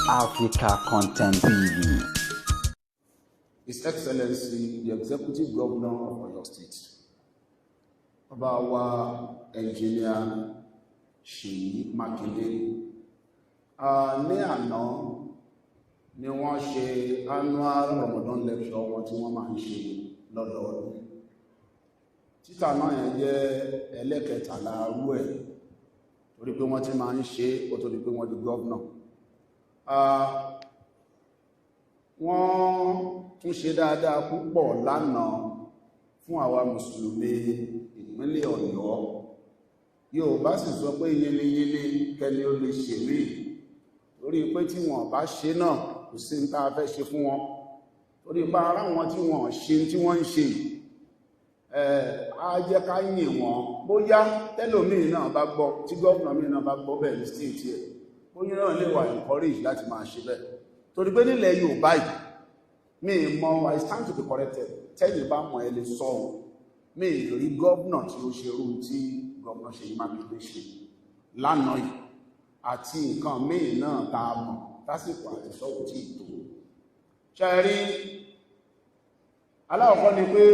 Africa Content TV. His Excellency, the Executive Governor of Oyo State, Bàbá wa Engineer Ṣèyí Mákindé. Ní àná ni wọ́n ṣe annual Ramadan lecture wọn tí wọ́n máa ń ṣe lọ́dọọdún. Títà náà yẹn jẹ́ ẹlẹ́kẹtàlá rú ẹ̀, torí pé wọ́n ti máa ń ṣe ó tó di pé wọ́n di governor. Wọ́n tún ṣe dáadáa púpọ̀ lánàá fún àwa Mùsùlùmí ìpínlẹ̀ Ọ̀yọ́. Yóò bá sì sọ pé yínníyínní kẹni ó lè ṣe mí, torí pé tí wọ́n bá ṣe náà, kò sí ní tá a fẹ́ ṣe fún wọn, torí pé ara wọn tí wọ́n ṣe tí wọ́n ń ṣe á jẹ́ ká yìn wọ́n. Bóyá tẹ́lòmíì náà bá gbọ́, tí governor míì náà bá gbọ́ bẹ́ẹ̀ ní state ẹ̀, bóyá náà lè wà encourage láti máa ṣe bẹ́ẹ̀, torí pé nílẹ̀ Yorùbá yìí, mi mọ̀, I stand to be corrected, tẹ́yìn bá mọ̀, ẹ lè sọ ọ́, mi rí governor tí ó ṣe irú tí Governor Ṣèyí Mákindé ṣe lánàá yìí àti nǹkan míì náà tá a mọ̀ lásìkò àti sọ́wọ́ tí ì tó ṣe rí. Aláwọ̀kọ́ ni pé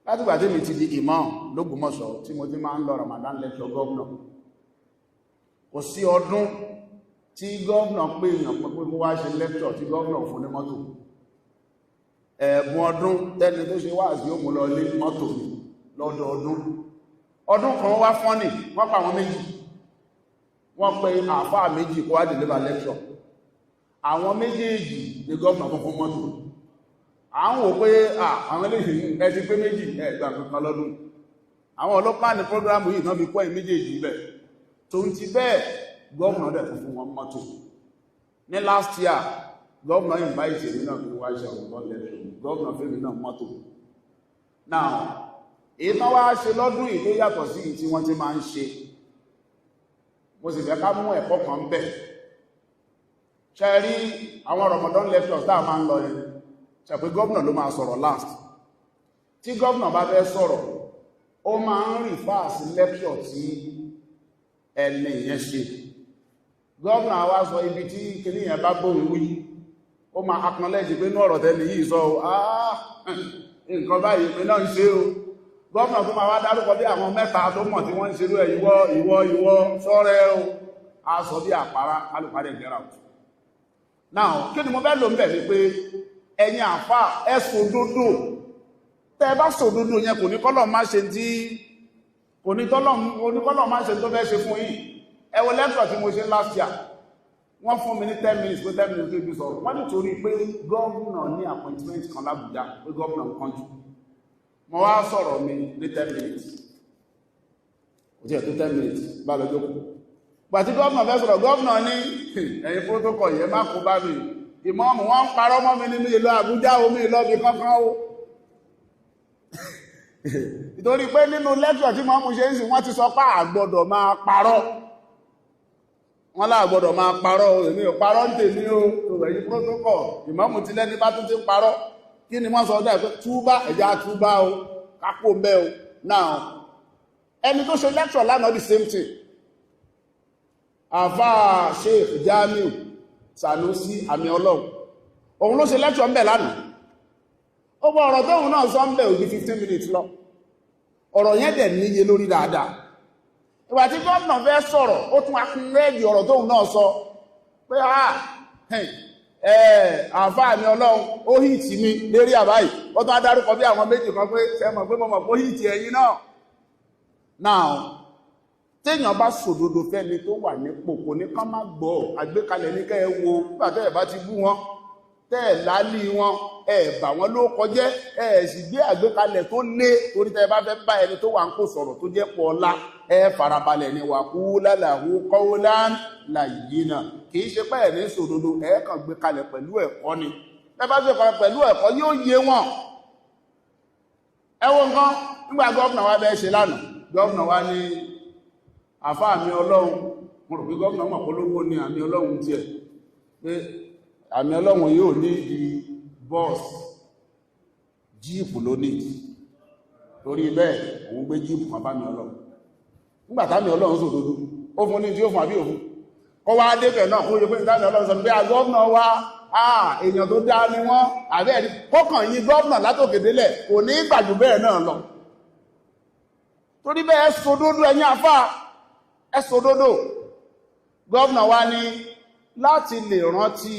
látìgbà tí mi ti di imam l'Ógbómọ̀ṣọ́, tí mo ti máa ń lọ Ramadan lecture governor, kò sí ọdún tí governor pé èèyàn pé kó wá ṣe lecture tí governor fún ní mọ́tò. Ẹ̀bùn ọdún tẹ́ni tó ṣe wá sí ó mú lọ lé mọ́tò lọ́dọọdún. Ọdún kan wá fọ́nì, wọ́n pa àwọn méjì, wọ́n pe àfáà méjì kó wá deliver lecture. Àwọn méjèèjì ní governor tó fún mọ́tò. À ń wò pé àwọn eléyìí, ẹ ti pé méjì, ẹgbà kankan lọ́dún. Àwọn ọlọ́pàá ní program yìí náà fi kọ́ ẹ̀ méjèèjì bẹ̀. Tó ń ti bẹ́ẹ̀, governor dẹ̀ fún wọn mọ́tò. Ní last year, governor invite èmi náà fi wá ṣe ọ̀gbọ́n lecture. Governor fẹ́mi náà mọ́tò. Now, èyí tán wá ṣe lọ́dún yìí tó yàtọ̀ sí èyí tí wọ́n ti máa ń ṣe, mo sì fẹ́ ká mú ẹ̀kọ́ kan bẹ̀. Ṣe rí àwọn Ramadan lectures tá a máa ń lọ yẹn, ṣe pé governor ló máa sọ̀rọ̀ last. Tí governor bá fẹ́ sọ̀rọ̀, ó máa ń refer sí lecture tí ẹni yẹn ṣe. Governor wá sọ ibi tí kinní yẹn bá bóun wí, ó máa acknowledge pé ní ọ̀rọ̀ tẹ́ni yìí sọ, ah, nǹkan báyìí mi náà ń ṣe o. Governor tó máa wá dárúkọ bí àwọn mẹ́ta tó mọ̀ tí wọ́n ń ṣerú ẹ̀: ìwọ, ìwọ, ìwọ, sọ́rẹ́ o. A sọ bí àpárá kálùpàdé, get out. Now, kí ni mo fẹ́ lò ń bẹ̀ ni pé ẹ̀yin àfà, ẹ sòdodo. Tẹ́ bá sòdodo yẹn, kò ní kọ́lọ̀ má ṣe tí kò ní kọ́lọ̀ má ṣe tó fẹ́ ṣe fún yín. Ẹ wo lecture tí mo ṣe last year, wọ́n fún mi ní 10 minutes, pé 10 minutes tó ibi sọ̀rọ̀. Wọ́n nítorí pé governor ní appointment kan l'Ábùjá, pé governor ń kánjú. Mo wá sọ̀rọ̀ mi ní 10 minutes, kò tí ẹ̀ tó 10 minutes bá lọ jókòó. Gbàtí governor fẹ́ sọ̀rọ̀, governor ní, "Ẹ̀yin protocol yẹn, má kó bá mi. Ìmọ̀ọ́mù wọ́n ń parọ́ mọ́ mi nínú ìlú Àbújá, omi ìlọ́bi kankan o." Ìtorí pé nínú lecture tí mọ́mù ṣe ń sìn, wọ́n ti sọ pé àgbọ́dọ̀ máa parọ́. Wọ́n láàgbọ́dọ̀ máa parọ́ o. Èmi ò parọ́ ń tèmi o. Ẹ̀yin protocol, ìmọ̀ọ́mù ti lẹ́ni bá tún ti ń parọ́, kí ni wọ́n sọ ọdọ́ ẹ̀ pé túbá, ẹ̀já túbá o, kápò ń bẹ́ o. Now, ẹni tó ṣe lecture lánàá, the same thing, Àfáà Sheikh Jamiu Sanusi Àmì Ọlọ́run, òun ló ṣe lecture ń bẹ̀ lánàá. Ó bọ́ ọ̀rọ̀ tóun náà sọ ń bẹ̀ òbí 15 minutes lọ. Ọ̀rọ̀ yẹn dẹ̀ níye lórí dáadáa. Ìgbà tí gómìnà fẹ́ sọ̀rọ̀, ó tún akúnrẹ́ẹ̀dì ọ̀rọ̀ tóun náà sọ pé, ah, àfáà mi Ọlọ́run, ó hit mi lérí àbáyì. Ó tún adárúkọ bí àwọn méjì kan pé ṣe mọ̀ pé mo mọ̀ pé ó hit ẹ̀yin náà. Now, téèyàn bá sòdodo fẹ́ni tó wà nípò, kò ní kán má gbọ́. Àgbékalẹ̀ ní kẹ́ ẹ wo. Nígbà tẹ́ ẹ̀ bá ti bú wọn, tẹ́ ẹ̀ lálí wọn, ẹ̀ bà wọ́n ló kọjẹ́, ẹ̀ sì gbé àgbékalẹ̀ tó lé, torí tẹ́ ẹ bá fẹ́ bá ẹni tó wà ń kó sọ̀rọ̀ tó jẹ́ pọ̀ ọlá, ẹ farabalẹ̀ ni. Wà kú lálàhú qawlan layyina. Kì í ṣe pé ẹ̀ ní sòdodo, ẹ̀ kàn gbé kalẹ̀ pẹ̀lú ẹ̀kọ́ ni. Ẹ bá gbé kalẹ̀ pẹ̀lú ẹ̀kọ́, yóò yé wọn. Ẹ wo nǹkan nígbà governor wa bẹ́ẹ̀ ṣe lánàá. Governor wa ní, "Àfáà mi Ọlọ́run." Mo rò pé governor mọ̀ polówó ní àmì Ọlọ́run tiẹ̀, pé àmì Ọlọ́run yóò ní di bọ́ọ̀sì, jeep ló ní. Torí bẹ́ẹ̀, òun gbé jeep kan bá mi Ọlọ́run. Nígbà támi Ọlọ́run sòdodo, ó fún ní tí ó fún àbí òfún. Kọ́ wá débẹ̀ náà kó yẹ pé ìdájọ́ Ọlọ́run sọ pé a gọ́ọ̀nà wa, èèyàn tó dá ni wọ́n, àbẹ́ ẹ̀rí kọ́kàn yín gọ́ọ̀nà látòkè délẹ̀ kò ní gbàjú bẹ́ẹ̀ náà lọ. Torí bẹ́ẹ̀ sòdodo, ẹ̀yin àfà, ẹ sòdodo. Gọ́ọ̀nà wa ní láti lè rántí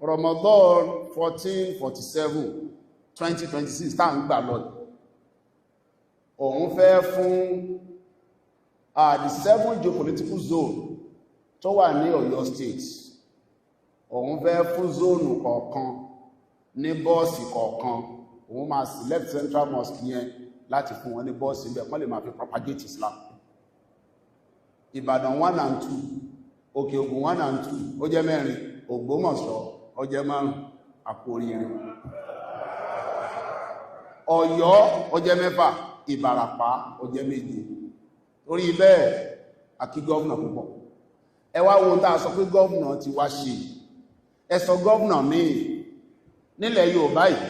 Ramadan 1447 2026 tá ń gbà lọ, òun fẹ́ fún the seven geopolitical zone tó wà ní Ọ̀yọ́ State, òun fẹ́ fún zone kọ̀ọ̀kan ní bọ́ọ̀sì kọ̀ọ̀kan. Òun máa select Central Mosque yẹn láti fún wọn ní bọ́ọ̀sì ibẹ̀, wọ́n lè máa fi propagate Islam. Ìbàdàn 1 and 2, Òkè Ògùn 1 and 2, ó jẹ́ mẹ́rin, Ògbómọ̀ṣọ́ ó jẹ́ márùn, àpò oríire, Ọ̀yọ́ ó jẹ́ mẹ́fà, Ìbàràpá ó jẹ́ méje. Torí bẹ́ẹ̀, àkí governor púpọ̀. Ẹ wá wo tá a sọ pé governor ti wá ṣe. Ẹ sọ governor míì nílẹ̀ Yorùbá yìí,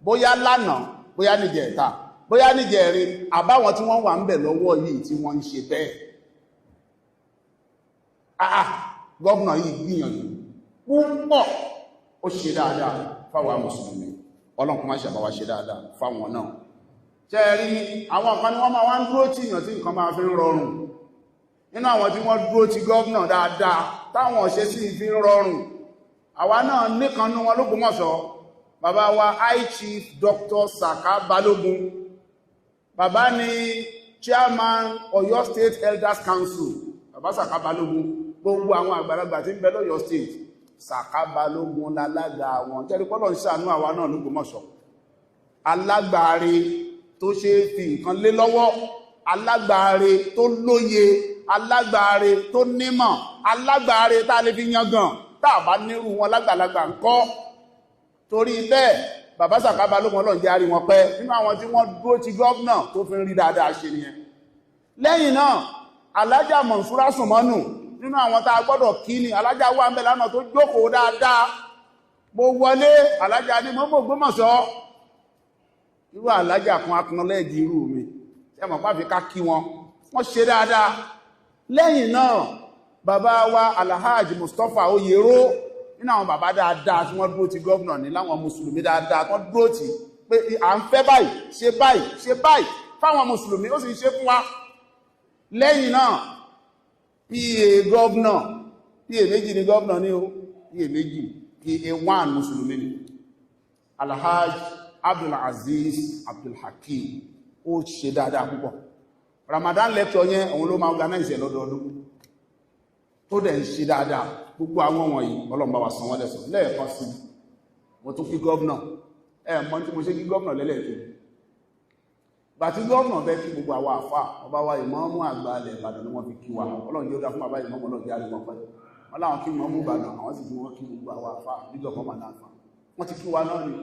bóyá lánàá, bóyá níjẹ̀ta, bóyá níjẹ̀rin, àbáwọn tí wọ́n wà ń bẹ̀ lọ́wọ́ yìí tí wọ́n ń ṣe bẹ́ẹ̀. Ah, governor yìí gbìyànjú púpọ̀, ó ṣe dáadáa fáwọn mùsùlùmí. Ọlọ́run kó má ṣe àbáwá ṣe dáadáa fáwọn náà. Ṣe rí àwọn kan ní wọ́n máa wá ń dúró tí èèyàn tí nǹkan máa fi ń rọrùn. Nínú àwọn tí wọ́n dúró ti governor dáadáa táwọn ṣe sí fi ń rọrùn, àwa náà níkanú wọn l'Ógbómọ̀ṣọ́, bàbá wa High Chief Dr. Saka Balógun. Bàbá ni chairman Ọ̀yọ́ State Elders Council. Bàbá Saka Balógun, gbogbo àwọn àgbàlagbà tí ń bẹ lọ́yọ́ State, Saka Balógun lálága àwọn. Jẹ́rí pọ́lọ̀ ń ṣàánú àwa náà l'Ógbómọ̀ṣọ́, alágbàre tó ṣe fi nǹkan lé lọ́wọ́, alágbàre tó lóye, alágbàre tó nímọ̀, alágbàre tá a lè fi yangàn. Tá a bá nírú wọn lágbàlagbà ń kọ́. Torí bẹ́ẹ̀, bàbá Sàká Balógun, Ọlọ́run jẹ́ àrí wọn pẹ́. Nínú àwọn tí wọ́n dúró ti governor tó fi ń rí dáadáa ṣe nìyẹn. Lẹ́yìn náà, Alájà Mọ̀nsúrà Sùnmọ́nù, nínú àwọn tá a gbọ́dọ̀ kí ni. Alájà wà ń bẹ lánàá tó jókòó dáadáa. Mo wọlé, alájà ní mọ́mọ́ Ògbómọ̀ṣọ́. Irú alájà kan acknowledge irú mi, ṣe mọ̀ pàfi ká kí wọn, wọ́n ṣe dáadáa. Lẹ́yìn náà, bàbá wa Alhaji Mustapha Oyèrò, nínú àwọn bàbá dáadáa tí wọ́n dúró ti governor ní, láwọn mùsùlùmí dáadáa tó dúró tì pé à ń fẹ́ báyìí, ṣe báyìí, ṣe báyìí fáwọn mùsùlùmí, ó sì ń ṣe fún wa. Lẹ́yìn náà, PA governor, PA méjì ni governor ní o, PA méjì. PA 1 mùsùlùmí ni, Alhaji Abdulaziz Abdulhakeem. Ó ṣe dáadáa púpọ̀. Ramadan lecture yẹn, òun ló máa organize ẹ̀ lọ́dọọdún, tó dẹ̀ ń ṣe dáadáa. Gbogbo àwọn wọ̀nyí, Ọlọ́run bá wa san wọ́n lẹ́san. Lẹ́ẹ̀kan sí, mo tún kí governor. Ẹ mọ̀ tí mo ṣe kí governor lẹ́lẹ́ẹ̀kejì. Gbà tí governor fẹ́ kí gbogbo àwọn àfà, ọba wa ìmáàmù àgbà ilẹ̀ Ìbàdàn ni wọ́n fi kí wa. Ọlọ́run jẹ́ ó dá fún bàbá ìmáàmù, Ọlọ́run jẹ́ àríwọ̀n pẹ́. Wọ́n láwọn kí ìmáàmù Ìbàdàn, àwọn sì fi wọ́n kí gbogbo àwọn àfà níjọ kan mà náà. Wọ́n ti kí wa náà ni,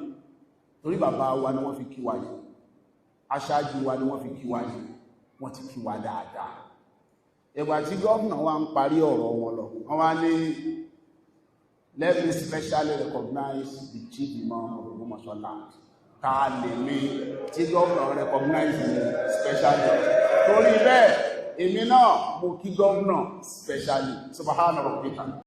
torí bàbá wa ni wọ́n fi kí wa yìí, aṣáájú wa ni wọ́n fi kí wa yìí. Wọ́n ti kí wa dáadáa. Ìgbà tí governor wa ń parí ọ̀rọ̀ wọn lọ, wọ́n wá ní, "Let me specially recognize the Chief Imam of Ògbómọ̀ṣọ́ land." Ta lè mi tí governor recognize me specially? Torí bẹ́ẹ̀, èmi náà mo kí governor specially. Subhana rabbika.